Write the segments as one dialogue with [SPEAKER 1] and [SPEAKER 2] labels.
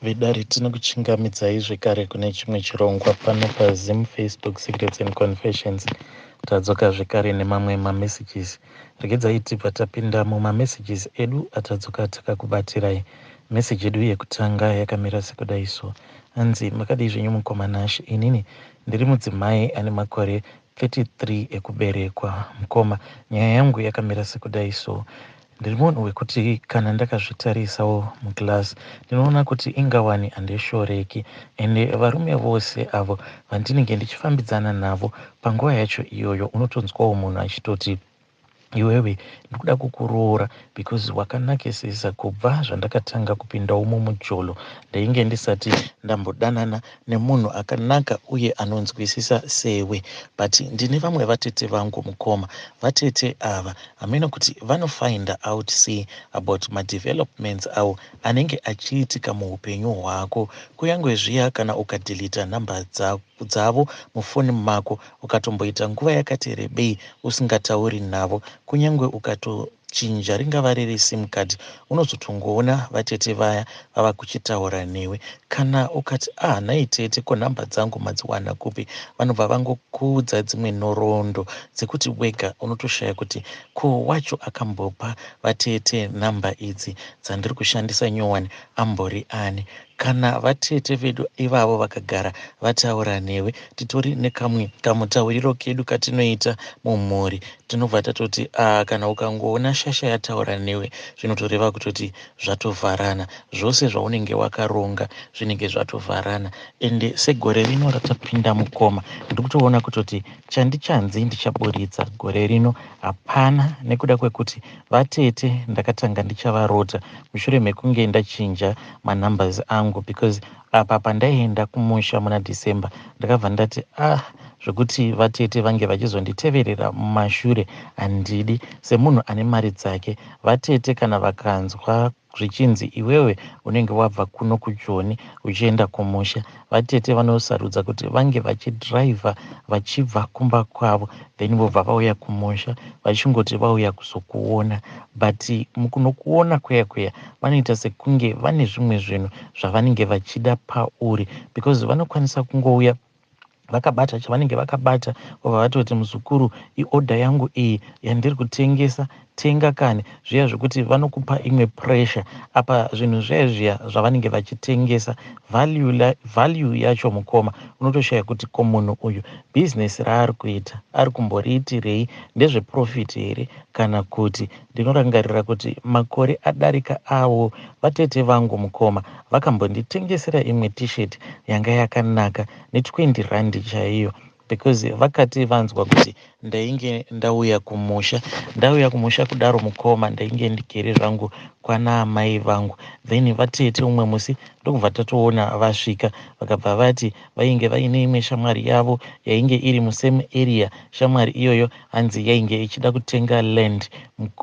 [SPEAKER 1] Vedare, tinokuchingamidzai zvekare kune chimwe chirongwa pano paZim Facebook Secrets and Confessions. Tadzoka zvekare nemamwe mamessages. Regedzai tibva tapinda mumamessages edu atadzoka takakubatirai. Meseji yedu yekutanga yakamira sekudai so: hanzi, "Makadii zvenyu mukoma Nash? Inini ndiri mudzimai ane makore 33 ekuberekwa. Mukoma, nyaya yangu yakamira sekudai so: ndiri munhu wekuti kana ndakazvitarisawo muglass, ndinoona kuti ingawani handishoreki. Ende varume vose avo vandinenge ndichifambidzana navo panguva yacho iyoyo, unotonzwawo munhu achitoti, 'Iwewe, ndikuda kukuroora because wakanakisisa. Kubva zvandakatanga kupindawo mumujolo, ndainge ndisati ndambodanana nemunhu akanaka uye anonzwisisa sewe.' But ndine vamwe vatete vangu, mukoma. Vatete ava hameno kuti vanofinda out sei about madevelopments avo anenge achiitika muupenyu hwako. Kunyange zviya kana ukadelete nhamba dzavo mufoni mako, ukatomboita nguva yakati rebei usingatauri navo, kunyange ukatochinja ringava riri SIM card, unozotongoona vatete vaya vava kuchitaura newe. Kana ukati, 'Ah, nhai tete, ko nhamba dzangu madziwana kupi?' vanobva vangokuudza dzimwe nhoroondo dzekuti wega unotoshaya kuti ko wacho akambopa vatete nhamba idzi dzandiri kushandisa nyowani ambori ani. Kana vatete vedu ivavo vakagara vataura newe, titori nekamwe kamutauriro kedu katinoita mumhuri. Tinobva tatoti, 'A, kana ukangoona shasha yataura newe, zvinotoreva kutoti zvatovharana. Zvose zvaunenge wakaronga zvinenge zvatovharana.' Ende segore rino ratapinda, mukoma, ndiri kutoona kutoti chandichanzi ndichaburitsa gore rino hapana, nekuda kwekuti vatete ndakatanga ndichavarota mushure mekunge ndachinja manumbers angu, because apa pandaienda kumusha muna December, ndakabva ndati, 'Ah, zvokuti vatete vange vachizonditeverera mumashure handidi. Semunhu ane mari dzake, vatete kana vakanzwa zvichinzi iwewe unenge wabva kuno kuJoni uchienda kumusha, vatete vanosarudza kuti vange vachidhiraivha vachibva kumba kwavo, then vobva vauya kumusha vachingoti vauya kuzokuona. But mukunokuona kuya kuya, vanoita sekunge vane zvimwe zvinhu zvavanenge vachida pauri, because vanokwanisa kungouya vakabata chavanenge vakabata, vobva vatoti, 'Muzukuru, iorder yangu iyi yandiri kutengesa, tenga kani.' Zviya zvekuti vanokupa imwe pressure. Apa zvinhu zviya zviya zvavanenge vachitengesa, value yacho, mukoma, unotoshaya kuti ko munhu uyu bhizinesi raari kuita ari kumboriitirei? Ndezveprofit here kana kuti?" Ndinorangarira kuti makore adarika awo, vatete vangu, mukoma, vakambonditengesera imwe T-shirt yanga yakanaka ne20 rand chaiyo, because vakati vanzwa kuti ndainge ndauya kumusha. Ndauya kumusha kudaro, mukoma, ndainge ndigere zvangu kwana amai vangu. Then vatete umwe musi ndokubva tatoona vasvika, vakabva vati vainge vaine imwe shamwari yavo yainge iri musame area. Shamwari iyoyo hanzi yainge ichida kutenga land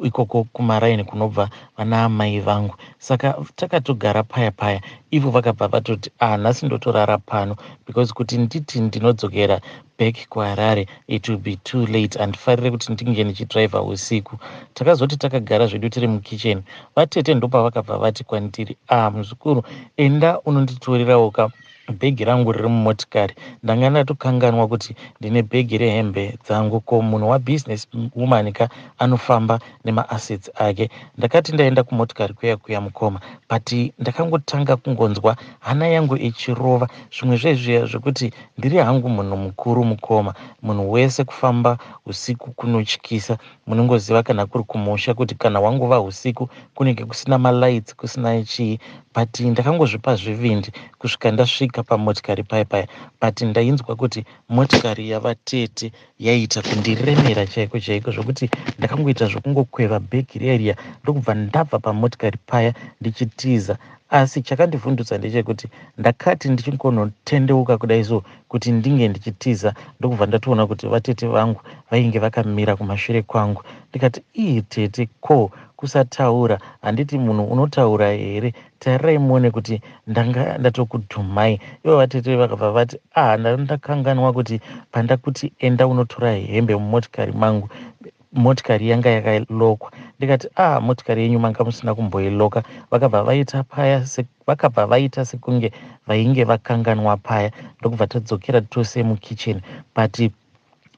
[SPEAKER 1] ikoko kumaraini kunobva vana amai vangu. Saka takatogara paya paya, ivo vakabva vatoti, "Ah, nhasi ndotorara pano, because kuti nditi ndinodzokera back kuHarare, it will be too late. Handifarire kuti ndinge ndichidhiraivha usiku." Takazoti takagara zvedu tiri mukitchen, vatete ndopavakabva vati kwandiri, "Ah, muzukuru, enda unonditorerawo ka bhegi rangu riri mumotikari. Ndanga ndatokanganwa kuti ndine bhegi rehembe dzangu." Ko munhu wabusiness woman ka anofamba nemaassets ake. Ndakati ndaenda kumotikari kuya kuya, mukoma, but ndakangotanga kungonzwa hana yangu ichirova, zvimwe zvezviya zvekuti ndiri hangu munhu mukuru, mukoma. Munhu wese kufamba usiku kunotyisa. Munongoziva kana kuri kumusha kuti kana wangova usiku kunenge kusina malights, kusina chii. But ndakangozvipa zvivindi kusvika ndasvika pamotikari paya paya. But ndainzwa kuti motikari yavatete yaiita kundiremera chaiko chaiko, zvokuti ndakangoita zvokungokweva bhegi riya riya, ndokubva ndabva pamotikari paya ndichitiza. Asi chakandivhundutsa ndechekuti ndakati ndichingonotendeuka kudai so kuti ndinge ndichitiza, ndokubva ndatoona kuti vatete vangu vainge vakamira kumashure kwangu. Ndikati, "Ii tete, ko kusataura? Handiti munhu unotaura here? Tarirai muone kuti ndanga ndatokudhumai." Ivo vatete vakabva vati, "Ah, ndakanganwa kuti pandakuti enda unotora hembe mumotikari mangu." Motikari yanga yakalokwa. Ndikati, "A ah, motikari yenyu manga musina kumboiloka." Vakabva vaita paya, vakabva vaita sekunge vainge vakanganwa paya, ndokubva tadzokera tose mukicheni. But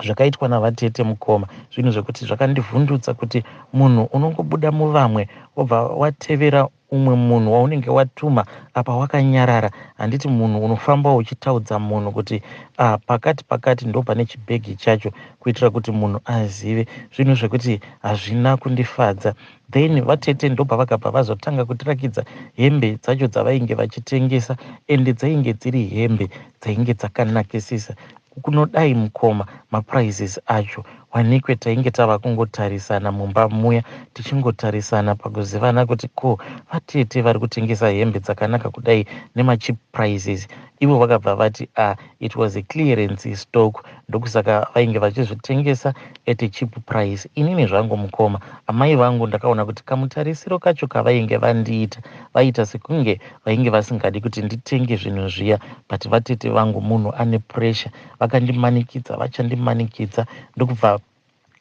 [SPEAKER 1] zvakaitwa navatete, mukoma, zvinhu zvekuti zvakandivhundutsa, kuti munhu unongobuda muvamwe, wobva watevera umwe munhu waunenge watuma, apa wakanyarara. Handiti munhu unofamba uchitaudza munhu kuti, ah, pakati pakati ndo pane chibhegi chacho, kuitira kuti munhu azive? Zvinhu zvekuti hazvina kundifadza. Then vatete ndobva vakabva vazotanga kutirakidza hembe dzacho dzavainge vachitengesa, ende dzainge dziri hembe dzainge dzakanakisisa. Kunodai, mukoma, maprices acho wanikwe, tainge tava kungotarisana mumba muya, tichingotarisana pakuzivana kuti, ko vatete vari kutengesa hembe dzakanaka kudai nemacheap prices? Ivo vakabva vati, "Ah, it was a clearance stock, ndokusaka vainge vachizvitengesa at a cheap price." Inini zvangu, mukoma, amai vangu ndakaona kuti kamutarisiro kacho kavainge vandiita, vaita sekunge vainge vasingadi kuti nditenge zvinhu zviya. But vatete vangu munhu ane pressure, vakandimanikidza, vachandimanikidza, ndokubva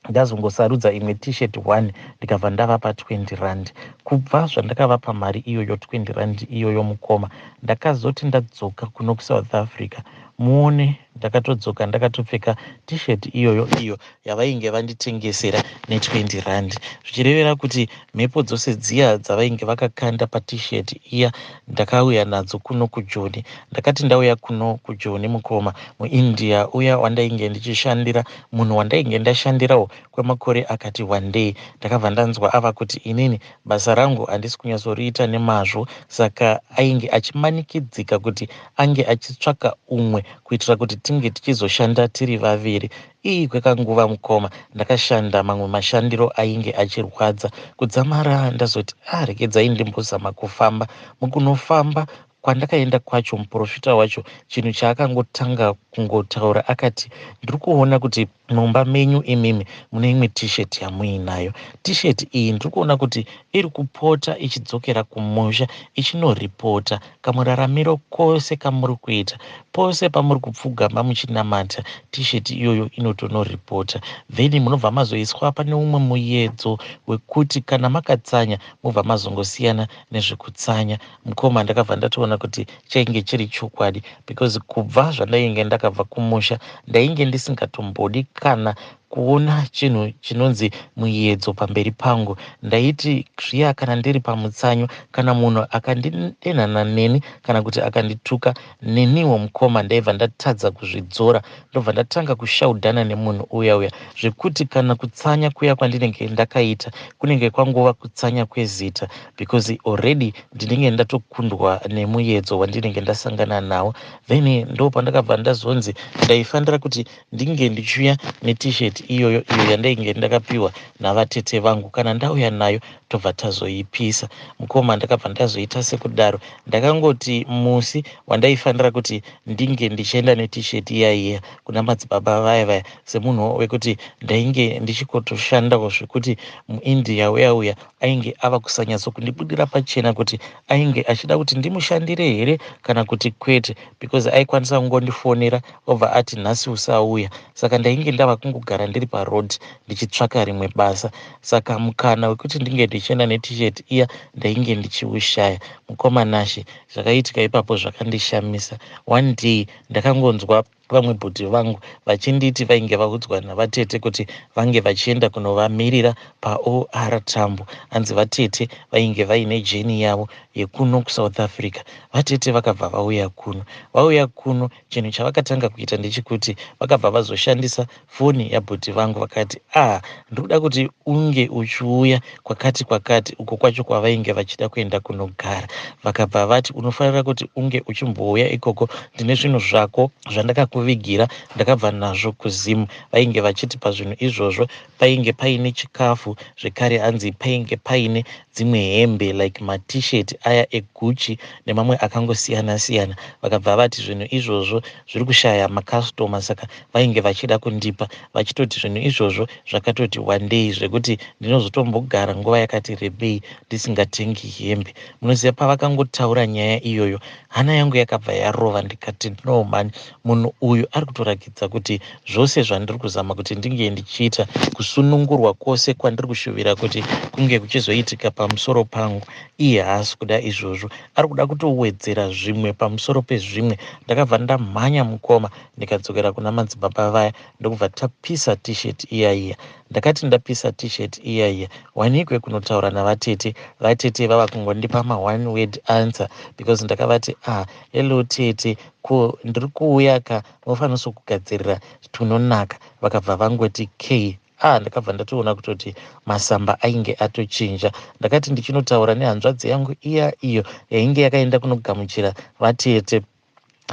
[SPEAKER 1] ndazongosarudza imwe T-shirt one, ndikabva ndavapa 20 rand. Kubva zvandakavapa mari iyoyo, 20 rand iyoyo, mukoma, ndakazoti ndadzoka kuno kuSouth Africa, muone, ndakatodzoka ndakatopfeka T-shirt iyoyo, iyo yavainge vanditengesera ne20 rand, zvichirevera kuti mhepo dzose dziya dzavainge vakakanda paT-shirt iya ndakauya nadzo kuno kuJoni. Ndakati ndauya kuno kuJoni, mukoma, muIndia uya wandainge ndichishandira, munhu wandainge ndashandirawo kwemakore akati one day, ndakabva ndanzwa ava kuti inini basa rangu handisi kunyatsoriita nemazvo. Saka ainge achimanikidzika kuti ange achitsvaka umwe kuitira kuti tinge tichizoshanda tiri vaviri. Ii, kwekanguva, mukoma, ndakashanda mamwe mashandiro ainge achirwadza, kudzamara ndazoti, "A, regedzai ndimbozama kufamba." Mukunofamba kwandakaenda kwacho, muprofita wacho chinhu chaakangotanga kungotaura akati, "Ndiri kuona kuti mumba menyu imimi mune imwe T-shirt yamuinayo. T-shirt iyi ndiri kuona kuti iri kupota ichidzokera kumusha, ichinoripota kamuraramiro kose kamuri kuita. Pose pamuri kupfugama muchinamata, T-shirt iyoyo inotonoripota. Then munobva mazoiswa pane umwe muedzo wekuti kana makatsanya, mubva mazongosiyana nezvekutsanya." Mukoma, ndakabva ndatoona kuti chainge chiri chokwadi, because kubva zvandainge ndakabva kumusha, ndainge ndisingatombodi kana kuona chinhu chinonzi muedzo pamberi pangu. Ndaiti zviya kana ndiri pamutsanyo, kana munhu akandidenhana neni kana kuti akandituka, neniwo, mukoma, ndaibva ndatadza kuzvidzora, ndobva ndatanga kushaudhana nemunhu uya uya, zvekuti kana kutsanya kuya kwandinenge ndakaita kunenge kwangova kutsanya kwezita, because already ndinenge ndatokundwa nemuedzo wandinenge ndasangana nawo. Then ndo pandakabva ndazonzi ndaifanira kuti ndinge ndichiuya neT-shirt iyoyo, iyo yandainge ndakapiwa navatete vangu. Kana ndauya nayo, tobva tazoipisa. Mukoma, ndakabva ndazoita sekudaro. Ndakangoti musi wandaifanira kuti ndinge ndichienda neT-shirt iya iya kuna madzibaba vaya vaya, semunhu wekuti ndainge ndichikotoshandawo, zvekuti muIndia uya uya ainge ava kusanyatsokundibudira pachena kuti ainge achida kuti ndimushandire here kana kuti kwete, because aikwanisa kungondifonera obva ati, "Nhasi usauya." Saka ndainge ndava kungogara ndiri paroad ndichitsvaka rimwe basa, saka mukana wekuti ndinge ndichienda neT-shirt iya ndainge ndichiushaya. Mukoma Nashe, zvakaitika ipapo zvakandishamisa. One day ndakangonzwa vamwe bhuti vangu vachinditi vainge vaudzwa navatete kuti vange vachienda kunovamirira paOR Tambo. Hanzi vatete vainge vaine journey yavo yekuno kuSouth Africa. Vatete vakabva vauya kuno. Vauya kuno, chinhu chavakatanga kuita ndechekuti vakabva vazoshandisa foni yabhuti vangu, vakati, "Ah, ndiri kuti unge uchiuya kwakati kwakati." Uko kwacho kwavainge vachida kuenda kunogara, vakabva vati, "Unofanira kuti unge uchimbouya ikoko. Ndine zvinhu zvako zvandakakuvigira, ndakabva nazvo kuZimu." Vainge vachiti pazvinhu izvozvo painge paine chikafu, zvekare hanzi painge paine dzimwe hembe, like maT-shirt aya eGucci nemamwe akangosiyana siyana. Vakabva vati zvinhu izvozvo zviri kushaya makastoma, saka vainge vachida kundipa, vachitoti zvinhu izvozvo zvakatoti wandei zvekuti ndinozotombogara nguva yakati rebei ndisingatengi hembe. Munoziva, pavakangotaura nyaya iyoyo, hana yangu yakabva yarova. Ndikati, "No man, munhu Uyu ari kutorakidza kuti zvose zvandiri kuzama kuti ndinge ndichiita, kusunungurwa kwose kwandiri kushuvira kuti kunge kuchizoitika pamusoro pangu, iye haasi kuda izvozvo. Ari kuda kutowedzera zvimwe pamusoro pezvimwe. Ndakabva ndamhanya mukoma, ndikadzokera kuna madzibaba vaya, ndokubva tapisa T-shirt iya iya. Ndakati ndapisa T-shirt iya iya, wanikwe kunotaura navatete. Vatete vava kungondipa ma-one word answer, because ndakavati, "Ah, hello tete, ko ndiri kuuya ka, munofanira kugadzirira tunonaka." Vakabva vangoti k. Ah, ndakabva ndatoona kutoti masamba ainge atochinja. Ndakati ndichinotaura nehanzvadzi yangu iya, iyo yainge yakaenda kunogamuchira vatete,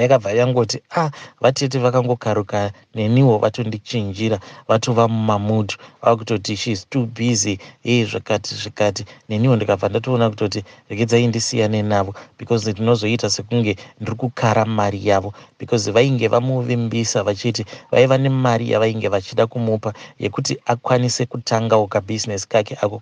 [SPEAKER 1] yakabva yangoti, "Ah, vatete vakangokaruka neniwo, vatondichinjira, vatova mumamood, vakutoti she is too busy ye zvakati zvikati." Neniwo ndikabva ndatoona kutoti regedzai ndisiyane navo, because ndinozoita sekunge ndiri kukara mari yavo, because vainge vamuvimbisa vachiti vaiva nemari yavainge vachida kumupa yekuti akwanise kutangawo kabhizinesi kake ako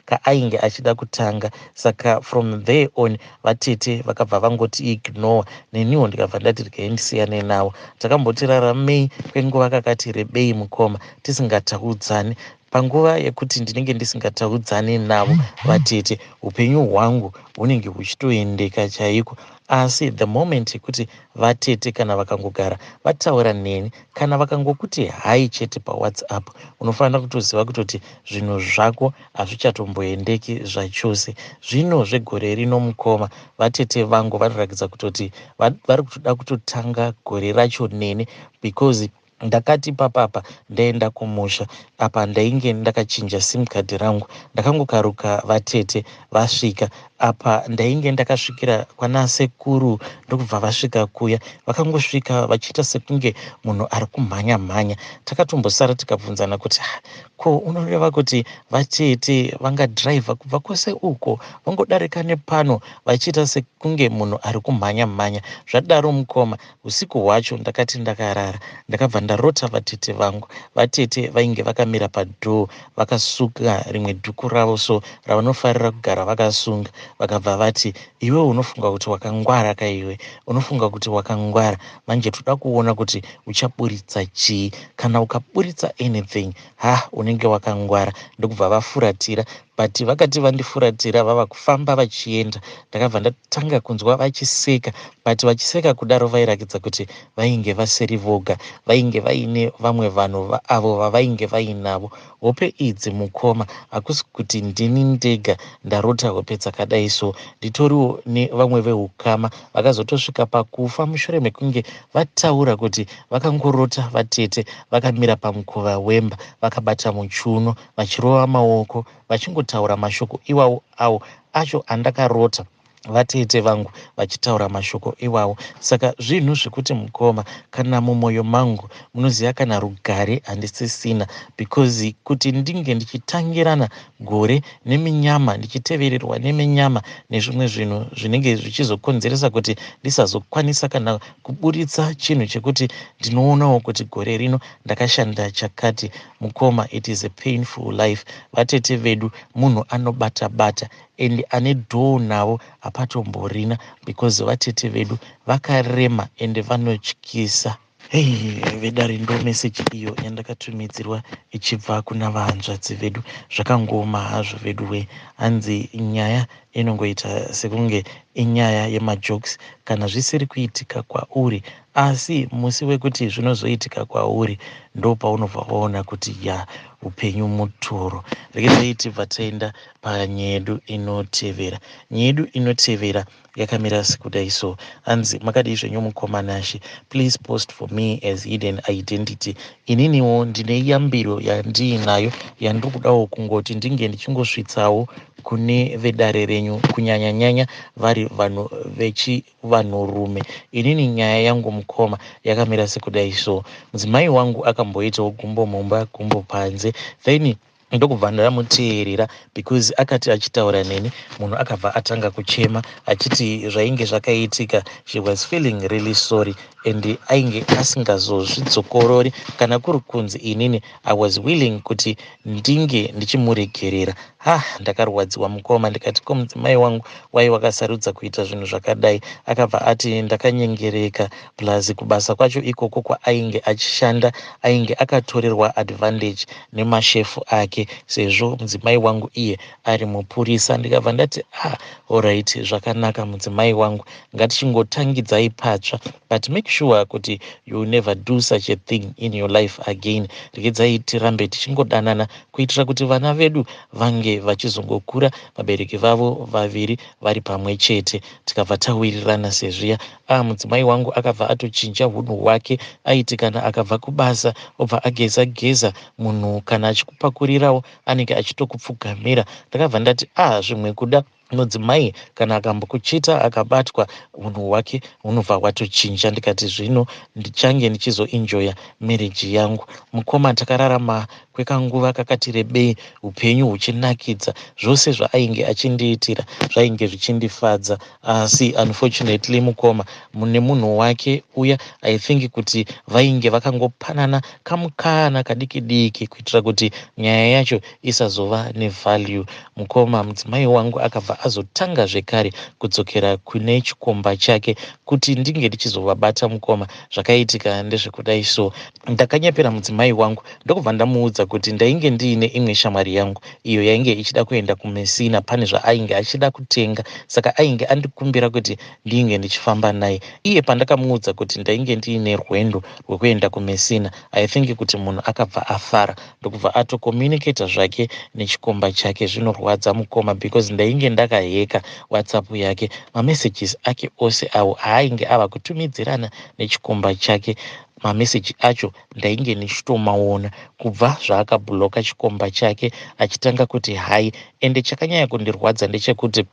[SPEAKER 1] kaainge achida kutanga. Saka from there on vatete vakabva vangoti ignore. Neniwo ndikabva ndati regai ndisiyane navo. Takamboti raramei kwenguva kakati rebei mukoma, tisingataudzani. Panguva yekuti ndinenge ndisingataudzani navo vatete, upenyu hwangu hunenge huchitoendeka chaiko. Asi the moment yekuti vatete kana vakangogara vataura neni, kana vakangokuti hi chete paWhatsApp, unofanira kutoziva kutoti zvinhu zvako hazvichatomboendeki zvachose. Zvino zvegore rino mukoma, vatete vangu vanoratidza kutoti vari kutoda kutotanga gore racho neni, because ndakati papapa ndaenda kumusha apa, ndainge ndakachinja SIM card rangu. Ndakangokaruka vatete vasvika apa, ndainge ndakasvikira kwana sekuru, ndokubva vasvika kuya. Vakangosvika vachiita sekunge munhu ari kumhanya mhanya. Takatombosara tikabvunzana kuti, ah, ko unoreva kuti vatete vangadhiraivha kubva kwose uko, vangodarika nepano vachiita sekunge munhu ari kumhanya mhanya? Zvadaro mukoma, usiku hwacho ndakati ndakarara, ndakabva ndarota vatete vangu. Vatete vainge vakamira padoor, vakasuka rimwe dhuku ravo so ravanofarira kugara vakasunga. Vakabva vati, "Iwe unofunga kuti wakangwara kaiwe? Unofunga kuti wakangwara? Manje toda kuona kuti uchaburitsa chii. Kana ukaburitsa anything, ha, unenge wakangwara." Ndokubva vafuratira. But vakati vandifuratira, vava kufamba vachienda, ndakabva ndatanga kunzwa vachiseka. But vachiseka kudaro, vairakidza kuti vainge vasiri voga, vainge vaine vamwe vanhu avo vavainge vainavo. Hope idzi mukoma, hakusi kuti ndini ndega ndarota hope dzakadai so. Nditoriwo nevamwe veukama vakazotosvika pakufa mushure mekunge vataura kuti vakangorota vatete vakamira pamukova wemba, vakabata muchuno, vachirova maoko, vachingotaura mashoko iwawo awo acho andakarota vatete vangu vachitaura mashoko iwawo. Saka zvinhu zvekuti mukoma, kana mumwoyo mangu munoziva, kana rugare handisisina, because kuti ndinge ndichitangirana gore neminyama, ndichitevererwa neminyama nezvimwe zvinhu zvinenge zvichizokonzeresa kuti ndisazokwanisa kana kuburitsa chinhu chekuti ndinoonawo kuti gore rino ndakashanda chakati. Mukoma, it is a painful life. Vatete vedu munhu anobata bata, and ane dhoo navo hapatomborina, because vatete vedu vakarema ende vanotyisa. Hei vedare, ndo meseji iyo yandakatumidzirwa ichibva kuna vahanzvadzi vedu. Zvakangoma hazvo vedu we. Hanzi nyaya inongoita sekunge inyaya yemajokes kana zvisiri kuitika kwauri, asi musi wekuti zvinozoitika kwauri, ndo paunobva waona kuti ya, upenyu mutoro. Regedzai tibva taenda panyaya yedu inotevera. Nyaya yedu inotevera yakamira sekudai so. Hanzi, "Makadii zvenyu mukoma Nashe? Please post for me as hidden identity. Ininiwo ndine yambiro yandiinayo yandiri kudawo kungoti ndinge ndichingosvitsawo kune vedare renyu, kunyanyanyanya vari vanhu vechivanhurume. Inini nyaya yangu mukoma yakamira sekudai so. Mudzimai wangu akamboitawo gumbo mumba, gumbo panze, then ndokubva ndamuteerera, because akati achitaura neni, munhu akabva atanga kuchema achiti zvainge zvakaitika, she was feeling really sorry. And ainge asingazozvidzokorori. Kana kuri kunzi inini, I was willing kuti ndinge ndichimuregerera. Ha, ndakarwadziwa, mukoma. Ndikati, "Ko mudzimai wangu, wai wakasarudza kuita zvinhu zvakadai?" Akabva ati, "Ndakanyengereka, plus kubasa kwacho ikoko kwaainge achishanda, ainge akatorerwa advantage nemashefu ake, sezvo mudzimai wangu iye ari mupurisa." Ndikabva ndati, "Ah, alright, zvakanaka, mudzimai wangu, ngatichingotangidzai patsva, but make sure kuti you never do such a thing in your life again. Regedzai tirambe tichingodanana kuitira kuti vana vedu vange vachizongokura vabereki vavo vaviri vari pamwe chete." Tikabva tawirirana sezviya. A, mudzimai wangu akabva atochinja unhu hwake. Aiti kana akabva kubasa, obva ageza geza. Munhu kana achikupakurirawo, anenge achitokupfugamira. Ndakabva ndati, "A, ah, zvimwe kuda mudzimai kana akambokuchita, akabatwa, unhu hwake hunobva hwatochinja." Ndikati, "Zvino ndichange ndichizoenjoya marriage yangu." Mukoma, takararama kwekanguva kakati rebei, upenyu huchinakidza. Zvose zvaainge achindiitira zvainge zvichindifadza. Asi unfortunately, mukoma, nemunhu wake uya, I think kuti vainge vakangopanana kamukana kadiki diki kuitira kuti nyaya yacho isazova nevalue. Mukoma, mudzimai wangu akabva azotanga zvekare kudzokera kune chikomba chake. Kuti ndinge ndichizovabata, mukoma, zvakaitika ndezvekudai. So ndakanyepera mudzimai wangu, ndokubva ndamuudza kuti ndainge ndiine imwe shamwari yangu iyo yainge ichida kuenda kuMessina, pane zvaainge achida kutenga, saka ainge andikumbira kuti ndinge ndichifamba naye iye. Pandakamuudza kuti ndainge ndiine rwendo rwekuenda kuMessina, I think kuti munhu akabva afara, ndokubva atocommunicata zvake nechikomba chake. Zvinorwadza, mukoma, because ndainge ndakaheka WhatsApp yake, mamessages ake ose awo aainge ava kutumidzirana nechikomba chake. Mameseji acho ndainge ndichitomaona kubva zvaakabhuloka chikomba chake achitanga kuti hai. Ende chakanyanya kundirwadza ndechekuti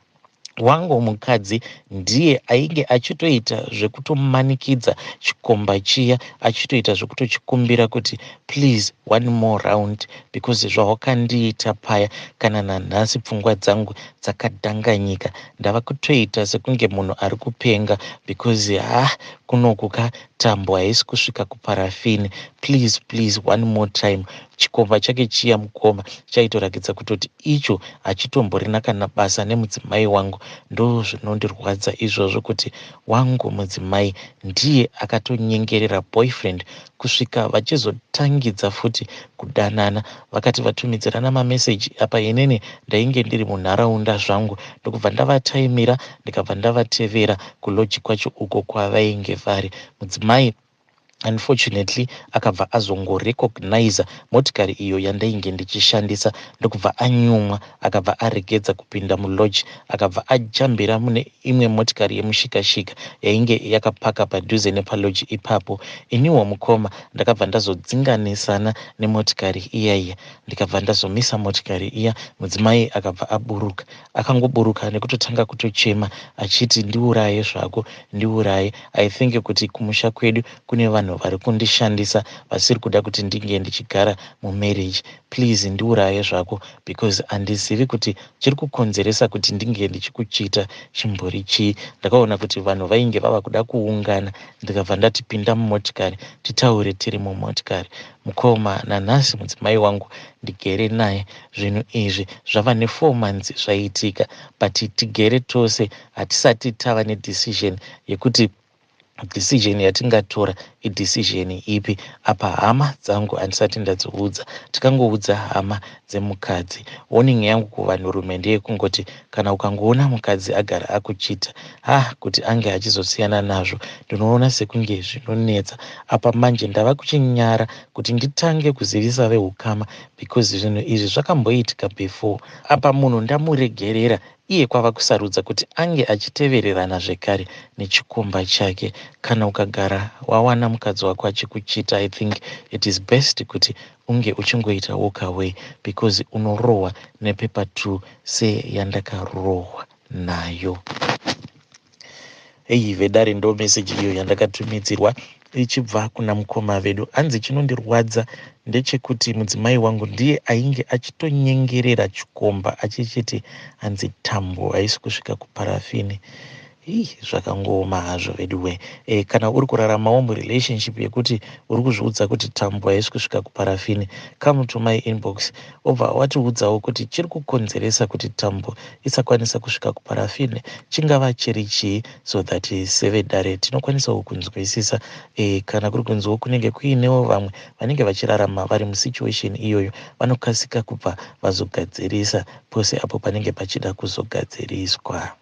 [SPEAKER 1] wangu mukadzi ndiye ainge achitoita zvekutomanikidza chikomba chiya, achitoita zvekutochikumbira kuti, "Please, one more round, because zvawakandiita paya, kana nanhasi pfungwa dzangu dzakadhanganyika. Ndava kutoita sekunge munhu ari kupenga, because ha, kunoku ka, tambo haisi kusvika kuparafini. Please, please, one more time." Chikomba chake chiya, mukoma, chaitorakidza kutoti icho hachitomborina kana basa nemudzimai wangu. Ndo zvinondirwadza izvozvo, kuti wangu mudzimai ndiye akatonyengerera boyfriend kusvika vachizotangidza futi kudanana. Vakati vatumidzirana mameseji apa, inini ndainge ndiri munharaunda zvangu, ndokubva ndavataimira, ndikabva ndavatevera kulodge kwacho uko kwavainge vari. Mudzimai unfortunately akabva azongorecogniza motikari iyo yandainge ndichishandisa, ndokubva anyumwa. Akabva aregedza kupinda mulodge, akabva ajambira mune imwe motikari yemushikashika yainge yakapaka padhuze nepalodge ipapo. Iniwo, mukoma, ndakabva ndazodzinganisana nemotikari iyaiya, ndikabva ndazomisa motikari iya. Mudzimai akabva aburuka. Akangoburuka nekutotanga kutochema achiti, "Ndiuraye zvako, ndiuraye. I think kuti kumusha kwedu kune vanhu vari kundishandisa, vasiri kuda kuti ndinge ndichigara mumarriage. Please, ndiuraye zvako, because handizivi kuti chiri kukonzeresa kuti ndinge ndichikuchita chimbori chii." Ndakaona kuti vanhu vainge vava kuda kuungana, ndikabva ndati, "Pinda mumotikari, titaure tiri mumotikari." Mukoma, nanhasi mudzimai wangu ndigere naye. Zvinhu izvi zvava ne4 months zvaitika, but tigere tose hatisati tava nedecision yekuti decision yatingatora idecision ipi. Apa hama dzangu handisati ndadziudza, tikangoudza hama dzemukadzi. Warning yangu kuvanhurume ndeyekungoti kana ukangoona mukadzi agara akuchita, ha, kuti ange achizosiyana nazvo, ndinoona sekunge zvinonetsa. Apa manje ndava kuchinyara kuti nditange kuzivisa veukama, because zvinhu izvi zvakamboitika before. Apa munhu ndamuregerera, iye kwava kusarudza kuti ange achitevererana zvekare nechikomba chake. Kana ukagara wawana mukadzi wako achikuchita, I think it is best kuti unge uchingoita walk away, because unorohwa nepaper 2 seyandakarohwa nayo. Ei, vedare, ndo meseji iyo yandakatumidzirwa ichibva kuna mukoma vedu. Hanzi, "Chinondirwadza ndechekuti mudzimai wangu ndiye ainge achitonyengerera chikomba achichiti, hanzi tambo haisi kusvika kuparafini." Ii, zvakangooma hazvo veduwe. Kana uri kuraramawo murelationship yekuti uri kuzviudza kuti tambo haisi kusvika kuparafini, come to my inbox, obva watiudzawo kuti chiri kukonzeresa kuti tambo isakwanisa kusvika kuparafini chingava chiri chii, so that sevedare tinokwanisawo kunzwisisa. Kana kuri kunziwo kunenge kuinewo vamwe vanenge vachirarama vari musituation iyoyo, vanokasika kubva vazogadzirisa pose apo panenge pachida kuzogadziriswa.